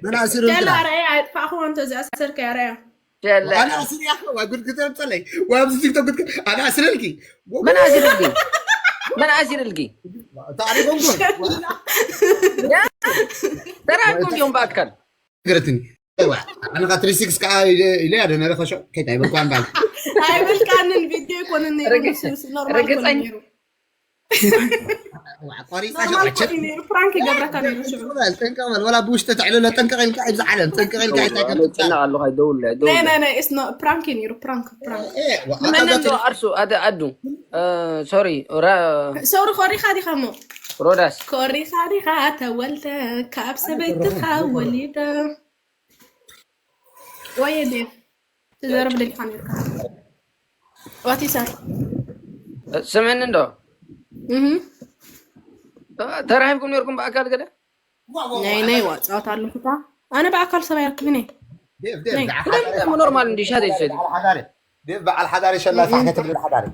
መናእስር ሸላ ርኣያ፣ ኣይጥፋእኹም፣ እንተ ዝኣሰርካያ ርኣያ። ሸላ። ኣነ ኣስር ያኸ፣ ዋ፣ ጉድ ክትረብፀለይ። ዋ፣ ኣብዚ ቲክቶክ ጉድ ክ-፣ ኣነ ኣስረልኪ። መን ኣሲርልኪ? መን ኣሲርልኪ? ታሪኾም ጎ-፣ ያ? ተራእኩም እዮም ብኣካል። ገረትኒ። ዋ፣ ኣነ ካ ትሪ ሲክስ ከዓ ኢለ፣ ኢለ ያደ ነረ ከሾ፣ ከይታ ይበልኳን ባል። ኣይበልካንን፣ ቪድዮ ኣይኮነን ነይሩ፣ ርግ-፣ ንሱ፣ ንሱ ኖርማል ርግፀኝ-፣ ኮነ ነይሩ። ዋ፣ ቆሪፃ ኖርማል ሸቆቸት። ኮነ ነይሩ፣ ፕራንክ ይገብረካ ነይሩ ሽዑ። በል፣ ጠንቀቕ በል፣ ወላ ብውሽጢ ተዕልሎ፣ ጠንቀቕ ኢልካ፣ ኣብዚ ዓለም፣ ጠንቀቕ ኢልካ፣ እንታይ ኣነ ከምትብላ። ይጨነቕ ኣለኹ፣ ኣይደውል፣ ኣይደውል። ናይ፣ ናይ፣ ናይ፣ it's not፣ ፕራንክ እዩ ነይሩ፣ ፕራንክ፣ ፕራንክ። እ፣ ዋ፣ መን ኣታ እንዶ ተ- ኣርሱ፣ ኣደ ኣዱ። እ፣ ሶሪ፣ ራ-፣ ሶሪ፣ ኮሪኻ ዲኻ እሞ? ሮዳስ። ኮሪኻ ዲኻ ተወልደ፣ ካብ ሰበይትኻ ወሊደ። ወየ ዴቭ፣ ትዘረብ ደሊኻ ነርካ። ዋት ይሳር? ስምዕኒ እንዶ። እህ። ተራኺብኩም ነርኩም ብኣካል ገለ? ናይ፣ ናይ፣ ዋ፣ ጸወታ ኣለኹ እታ። ኣነ ብኣካል ሰብ ኣይረክብን እየ። ዴቭ፣ ዴቭ፣ ናይ፣ ደሓ-፣ ብደንብ ኖርማል እንዲ ሻት ይሰድ። በዓል ሓዳሪ። ዴቭ፣ በዓል ሓዳሪ ሸላ ሳሕ እህ። ከተብል ሓዳሪ።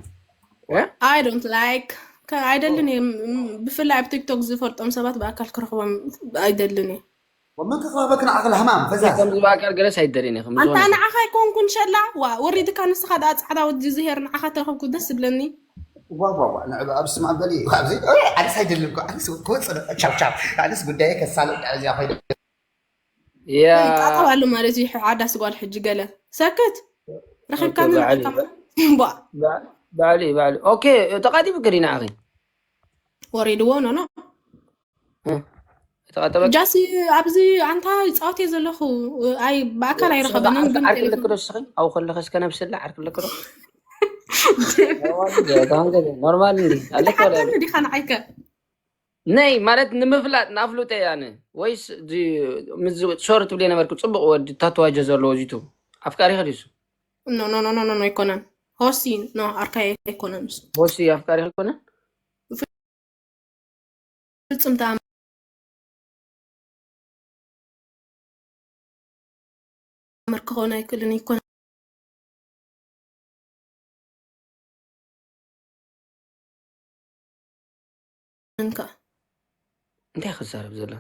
እ? I don't like፣ ከ-፣ ኣይደልን እየ። ም-፣ ም-፣ ብፍላይ ኣብ ቲክቶክ ዝፈልጦም ሰባት ብኣካል ክረኽቦም ኣይደልን እየ። ወመን ክኸበክ ንዓኽ ለህማም ፈዛዝ። ከምዚ ብኣካል ገለስ ኣይደልን እየ፣ ከምዚ ኣንታ ዝኾነ። ንዓኻ ኣይኮንኩን ሸላ፣ ዋ፣ ወሪድካ ንስኻ ደኣ ጻዕዳ ወዲ ዝሄር ንዓኻ ተረኸብኩ ደስ ዝብለኒ። ዋ፣ ዋ፣ ዋ፣ ንዕባ ኣብ ስማ በሊ፣ ኣብዚ፣ እ፣ ኣነስ ኣይደልን እኮ፣ ኣነስ ክወጽእ ነው፣ ቻው፣ ቻው። ኣነስ ጉዳየ ከሳልጥ እዚኣ ኮይነ። ያ። ጣጣው ኣሎ ማለት እዩ፣ ዓዳስ ጓል ሕጂ ገለ። ሰክት። ረኺብካኒ ኦኬ፣ ባዕሊ። ንዓኻ። ቧ። ባ-፣ ባዕሊ፣ ባዕሊ። ኦኬ፣ ተቓዲቡ ግዲ ንዓኺ። ወሪድዎ፣ ኖ፣ ኖ። እ፣ ተቐጠበ። ጃሲ፣ ኣብዚ ኣንታ ይጻወት እየ ዘለኹ። ኣይ፣ ብኣካል ኣይረኸበንን፣ ግን ዓርኪ ቴሌፎን። ልክዶ እስኺ? ኣብኡ ከለኺ እስከ ነብስላ ዓርኪ ልክዶ? ኖርማል እንዲ፣ ኖርማል እንዲ። ኣለካ ወላ? ትሓተኒ ዲኻ ንዓይከ? ነይ፣ ማለት ንምፍላጥ፣ ንኣፍልጦ እየ ኣነ። ወይስ እዚ፣ ምስ ሶሪ ትብሊ ነበርኩ፣ ጽቡቕ ወዲ ታቱዋጀ ዘለዎ ዚቱ። ኣፍቃሪኺ ድዩ እሱ? ኖ፣ ኖ፣ ኖ፣ ኣይኮነን። ሆሲ፣ ኖ፣ ኣርካይ ኣይኮነን እሱ። ሆሲ ኣፍቃሪኺ ኣይኮነን? ፍጹም ተኣምር ክኾን ኣይክእልን፣ ኣይኮነን። እንካ። እንታይ ክዛረብ ዘሎ?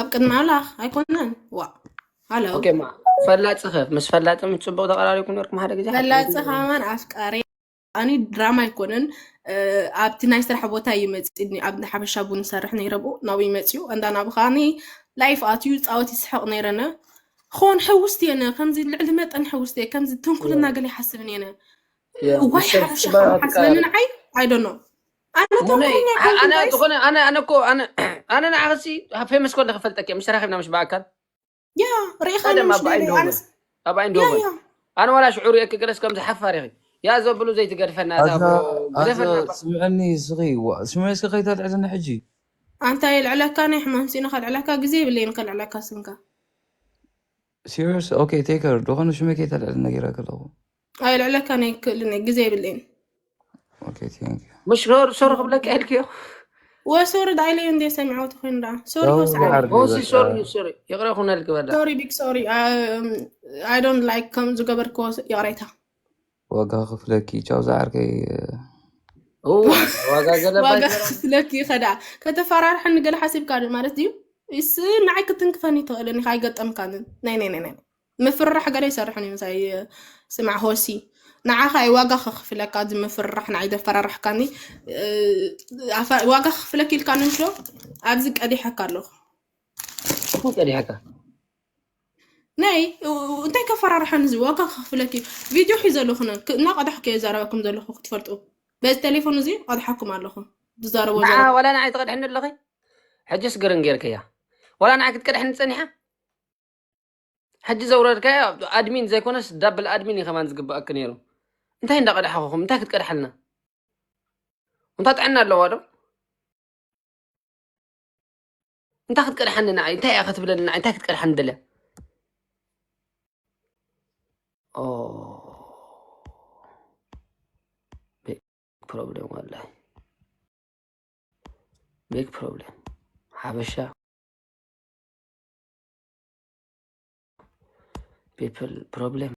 ኣብ ቅድሚ ኣምላኽ ኣይኮነን። ዋ፣ ሃሎ። ኦኬ፣ ማ-፣ ፈላጺ ኸ? ምስ ፈላጢ ምስ ጽቡቕ ተቐራሪብኩም ነርኩም ሓደ ግዜ? ፈላጺ ከማን ኣፍቃሪ፣ ኣኒ ድራማ ኣይኮነን። እ፣ ኣብቲ ናይ ስራሕ ቦታ እዩ መጺእኒ። ኣብ ሓበሻ ቡን ይሰርሕ ነይረ ብኡ፣ ናብኡ ይመጽኡ። እንዳ ናብኡ ከኣኒ ላይፍ ኣትዩ ይጻወት ይስሕቕ ነይረነ። ኾን ሕውስቲ የነ፣ ከምዚ ልዕሊ መጠን ሕውስቲ እየ፣ ከምዚ ትንኩልና ገለ ይሓስብን የነ። ያ፣ ዋይ፣ ምስ ሰብ ሓበሻ ጽቡቕ ከም ሓስበኒ ኣፍቃሪ። ንዓይ፣ I don't know። ኣነ ሞነይ፣ ተንኮለኛ ኣ-፣ ኣይኮንኩን ኣነ ጋይስ። ዝኾነ፣ ኣነ፣ ኣነ እኮ፣ ኣነ፣ ኣነ ንዓኽሲ ፌመስ ኮለ ክፈልጠኪ፣ ምስ ተራኺብና ምሽ ብኣካል። ያ፣ ርኢኻ ቀደም ነምሽ ኣብ ደይደይ፣ ኣይንሆመ። ኣነስ ኣብ ያ፣ ኣይንሆመ። ያ። ኣነ ዋላ ሽዑ ርእየኪ ገለስ ከምዚ ሓፋር ኢኺ። ያ ዘብሉ ዘይትገድፈና፣ እታ ኣዛ፣ እኮ ኣዛ፣ ግደፈና እባ። ስምዕኒ እስኺ፣ ዋ፣ ስምዒ እስኪ ከይተልዕልኒ ሕጂ። ኣንታ የልዕለካ፣ ናይ ሕማም ሲኖ ከልዕለካ፣ ግዜ የብለይን ከልዕለካ ስምካ። ሲሪየስ? ኦኬ፣ ቴክ ሄር። ዝኾነ ሽመይ ከይተልዕልኒ ነጊረኪ ኣለኹ። ኣይልዕለካን ኣይክእልን እየ፣ ግዜ የብለይን። ኦኬ፣ ቴንክ ዩ። ምሽ ሶሪ፣ ሶሪ ክብለካ ኢልክዮ? ወሶሪ ዳይለዮ እንዴ ሰሚዐው ተኾይኑ ዳ። ሶሪ ያው ወስዓኒ። ጋር ኦሲ፣ በቃ። ሶሪ፣ ሶሪ። ይቕረ ኩነልክ በላ። ሶሪ፣ ቢግ ሶሪ። Um, I don't like ከም ዝገበርክዎ ይቕሬታ። ዋጋ ክፍለኪ፣ ቻው ዝዓርከይ። ኦ፣ ዋጋ ገለ ዋጋ ባይታ። ክፍለኪ ኸዳ። ከተፈራርሐኒ ገለ ሓሲብካ ዶ ማለት ድዩ? እስ ንዓይ ክትንክፈኒ ትኽእልን ኢኻ፣ ኣይገጠምካንን። ናይ፣ ናይ፣ ናይ፣ ናይ። ምፍርራሕ ገለ ይሰርሕን እዩ ምሳይ፣ ስማዕ ሆሲ። ንዓኻ እዩ ዋጋ ከኽፍለካ፣ እዚ ምፍርራሕ ንዓይ ዘፈራርሕካኒ። እ፣ ኣፈ-፣ ዋጋ ከኽፍለኪ ኢልካኒ እንዶ፣ ኣብዚ ቀዲሐካ ኣለኹ። እንታይ ቀዲሐካ? ነይ፣ እ፣ እንታይ ከፈራርሐን እዚ ዋጋ ከኽፍለኪ? ቪድዮ ሒዘ ኣለኹ፣ ነ-፣ ክ-፣ እናቐዳሕኩ እየ ዘረበኩም ዘለኹ ክትፈልጡ። በዚ ቴሌፎን እዚ ቀድሓኩም ኣለኹ። ዝዛረቦ ንዓ-፣ ዘለኹ። ዋላ ንዓይ ትቐድሕኒ ኣለኺ? ሕጅስ ግርን ጌርክያ። ዋላ ንዓይ ክትቀድሕኒ ጸኒሓ? ሕጂ ዘውረድካዮ ኣድሚን ዘይኮነስ ዳብል ኣድሚን እዩ ከማን ዝግባኣኪ ነይሩ። እንታይ እንዳቐዳሕኹም? እንታይ ክትቀድሓልና? እንታይ ጥዕና ኣለዋ ዶ? እንታይ ክትቀድሓኒ ንዓይ? እንታይ እያ ክትብለኒ ንዓይ? እንታይ ክትቀድሓኒ ደልያ? ኦ፣ ቢግ ፕሮብሌም ወላሂ። ቢግ ፕሮብሌም። ሓበሻ ፒፕል ፕሮብሌም።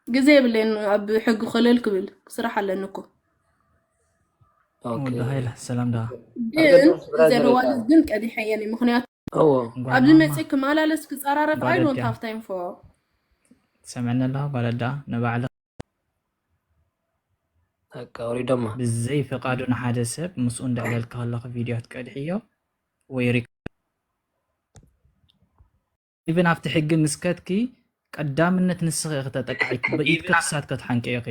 ግዜ የብለይን ኣብ ሕጊ ኮለል ክብል፣ ስራሕ ኣለኒ እኮ። ወዲ ሃይለ ሰላም ዳ ግን ዘደዋለት ግን ቀዲሐየን እዩ። ምክንያቱ ኣብዚ መፅእ ክመላለስ ክፀራረፍ፣ I don't have time for። ትሰምዐኒ ኣለኻ ጓል ኣዳ? ንባዕልኻ በቃ ወሪዶማ። ብዘይ ፍቓዱ ንሓደ ሰብ ምስኡ እንዳዕለልካ ከለኺ ቪድዮ ክትቀድሕዮ ወይ ሪክ ኢቨን ኣብቲ ሕጊ ምስ ከድኪ ቀዳምነት ንስኺ ኢኺ ተጠቃዒት፣ ብኢድኪ ክሳድኪ ክትሓንቂ ኢኺ።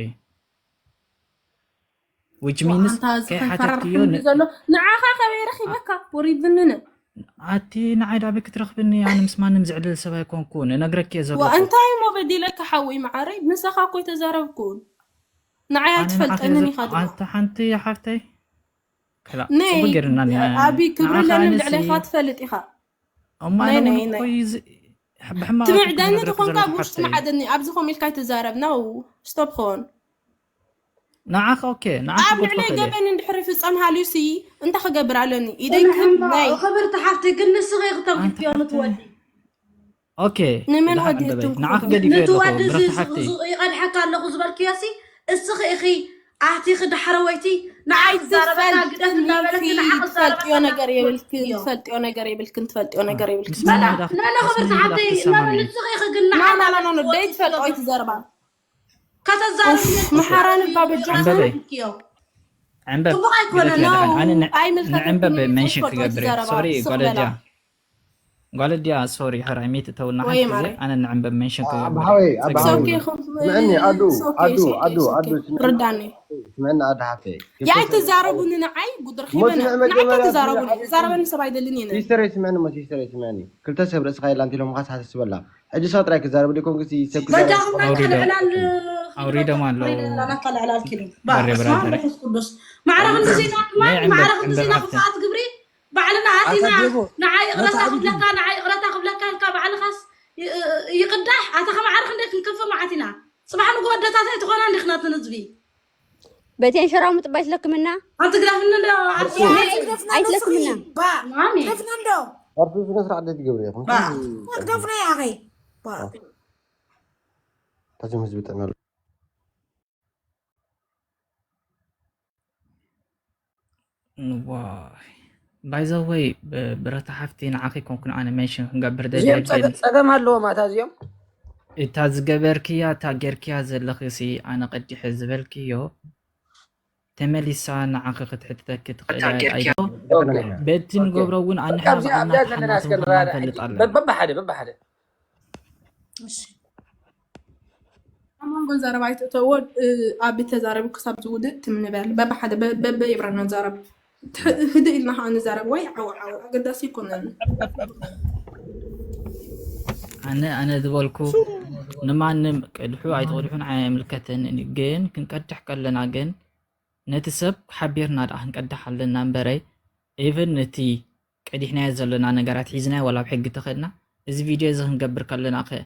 Which means ኣንታ እዚ ከይሓተትክዮ ከይፈራርሕኒ ዘሎ ንዓኻ ከበይ ረኺበካ ወሪድኒ። ኣቲ ንዓይ ዳበይ ክትረኽብኒ? ኣነ ምስ ማንም ዝዕልል ሰብ ኣይኮንኩን። እነግረኪ እየ ዘለኹ። እንታይ እሞ በዲለካ ሓወይ መዓረይ? ምሳኻ እኮ ኣይተዛረብኩን። ንዓይ ኣነ ንዓኺ ኣይትፈልጠንን ዘ- ኢኻ ድማ። ኣንተ ሓንቲ ሓፍተይ ከላ ነይ ጽቡቅ ጌርና ኒ- ኣቢ ክብሪ ንዓኻ ኣለኒ ኣነሲ ልዕለይካ ትፈልጥ ኢኻ። እማይ ነይ ሎሚ ነይ ነይ እኮ ይዝ- ብሕማቕ ትምዕደኒ ክነግረኪ ትኾንካ ዘለኹ ጉሽ ሓፍተይ። ትምዓደኒ ኣብዚ ከምኡ ኢልካ ኣይትዛረብ ነው። ስቶፕ ኾን ንዓኻ ኦኬ ንዓኻ ኣብ ጎድፋ ልዕለይ ከለ ገበን እንድሕር ይፍጸም ሃልዩሲ እንታይ ክገብር ኣለኒ? ኢደይ ክህብ ናይ ክብርቲ ሓፍተይ ግን ንስኺ ክተጉድፍዮ ንትወዲ ኦኬ ንመን ደሓን ወዲህቱ ዕምበበይ ክፉ ንዓኺ ገበን? ገዲፈዮ ኣለኹ ንትወዲ እዚ ብረክቲ ሓፍተይ። ይቐድሐካ ኣለኹ ዝበልክዮሲ እስኺ ኢኺ ኣቲኺ ዳሕረወይቲ ንዓይ ክዛረበካ ግደፍ ኣይትፈልጥኒ እንዳበለኪ ንዓኺ ትፈልጥዮ ክዛረበካ ነገር የብልክን እዮ። ትፈልጥዮ ነገር የብልክን ትፈልጥዮ ነገር የብልክን ንስኻ ትዛረባ ዳኽ- ላላ ንስኻ ክብርቲ ዳኽ ሓፍተይ ትሰማኒ። ንስኺ ኢኺ ግን ና ና ና ንዓኻ ና ና ደይ ትወዲ ትፈልጦ ዘለኺ። ኣይትዘርባ ከተዛርብ ኡፍ፣ መሓራን እባ በጃኻ። ዕምበበይ። እዮ። ዕምበብ ጽቡቕ ኣይኮነን። ግደፊ፣ ደሓን። ኣነ ን- ኣይምልከተክን ንዕምበብ እዩ፣ ሜንሽን ጽቡቕ ክገብር እየ። ትዛረባ፣ ሶሪ ስቕ ጓለጃ በላ። ጓለጃ ሶሪ ሕራይ ሚት እተውና ወይ ሓንቲ ማሪ። ግዜ ኣነ ንዕምበብ ሜንሽን ክገብር ኣባሓወይ እየ። ኣባሓወይ ሶኬ ጸገም ኹም ስምዕኒ ኣዱ ሶኬ ኣዱ ሶኬ ኣዱ ሶኬ ኣዱ ስምዕኒ ርዳኒ። ስምዕኒ ኣዱ ሓፍተይ ያይ ትዛረቡኒ ንዓይ ጉድር ሞት ሒበና ንዕመት ንዓይ ገበራ ትዛረቡኒ ትዛረብ። ዛረበኒ ሰብ ኣይደልን እየ ሲስተረይ ስምዕኒ ሞ ሲስተረይ ስምዕኒ ክልተ ሰብ ርእስኻ ኢላ እንቲሎም ኻስ ሓሰስበላ ሕጂ ሳ ጥራይ ክዛረብ ደይኮንኩ ሲ ሰብ ክዛረብ በጃኹም ኣውሪዶ። ናታ ልዕላል ኣውሪዶም ኣለዉ። ናታ ልዕላል ኪሉ በሬ በስመ ብራዘር። ቅዱስ ማዕረ ክንዲ ዜና ድማ ናይ ዕምበብ- ማዕረ ክንዲ ዕምበብ ዜና ሃብተ። ክፍኣት ግብሪ ባዕልና ኣቲና ኣታ ዴቦ፣ ንዓይ ይቕረታ ነታ ዓብዲ ክብለካ ንዓይ ይቕረታ ክብለካ ኢልካ ባዕልኻስ ይ- ይቕዳሕ ኣታ ከማዕረ ክንደይ ክንከፍእ መዓት ኢና ጽባሕ ንግሆ ኣደታት ኣይትኾና እንዲኽናትን ህዝቢ በቴን ሸራው ምጥባይ ስለክምና ኣንቲ ግዳፍኒ እንዶ ትግደፍና እንዶ ኣይትለክምና። ስኺ፣ ባ፣ ማሚ። ትግደፍና እንዶ። ኣብቲ ስነ ስርዓት ደይ ትገብር ኢኹም ባ፣ ትግደፍና ኢኻ ኸይ። ባ። ታዚም ህዝቢ ጥዕና ኣሎ። ዋይ ባይ ዘ ወይ ብረታ ሓፍቲ ንዓኺ ኮንኩን ኣነ ሜንሽን ክንገብር እዚኦም ደጃጅ ጸገም ኣለዎም ኣታ እዚኦም እታ ዝገበርክያ እታ ጌርክያ ዘለኽሲ ኣነ ቀዲሐ ዝበልክዮ ተመሊሳ ንዓኺ ክትሕትተኪ ትኽእል እያ። ኣይዶ በቲ ንገብሮ እውን ኣንሕና ኣብዚ ኣብዛ ባዕልና ዘለና ተሓናሲ እስከ ምዃንና ንራዳ ንፈልጥ ኣለና። በ- በብሓደ በብሓደ እሺ። ኣብ መንጎ ዘረባ ኣይትእተዎ። እ፣ ኣብ ተዛረቢ ክሳብ ዝውድእ ትም ንበል። በብሓደ በ- በበይብረና ንዛረብ። ትሕ- ህድእ ኢልና ከዓ ንዛረብ። ወይ ዓው ዓው ኣገዳሲ ኣይኮነን። ኣነ ኣነ ዝበልኩ ንማንም ቅድሑ ኣይትቕድሑ ንዓይ ኣይምልከተንን እዩ። ግን ክንቀድሕ ከለና ግን ነቲ ሰብ ሓቢርና ደኣ ክንቀድሕ ኣለና እምበረይ ኢቨን ነቲ ቀዲሕናዮ ዘለና ነገራት ሒዝናዮ ዋላ ኣብ ሕጊ ተኸድና እዚ ቪድዮ እዚ ክንገብር ከለና ከ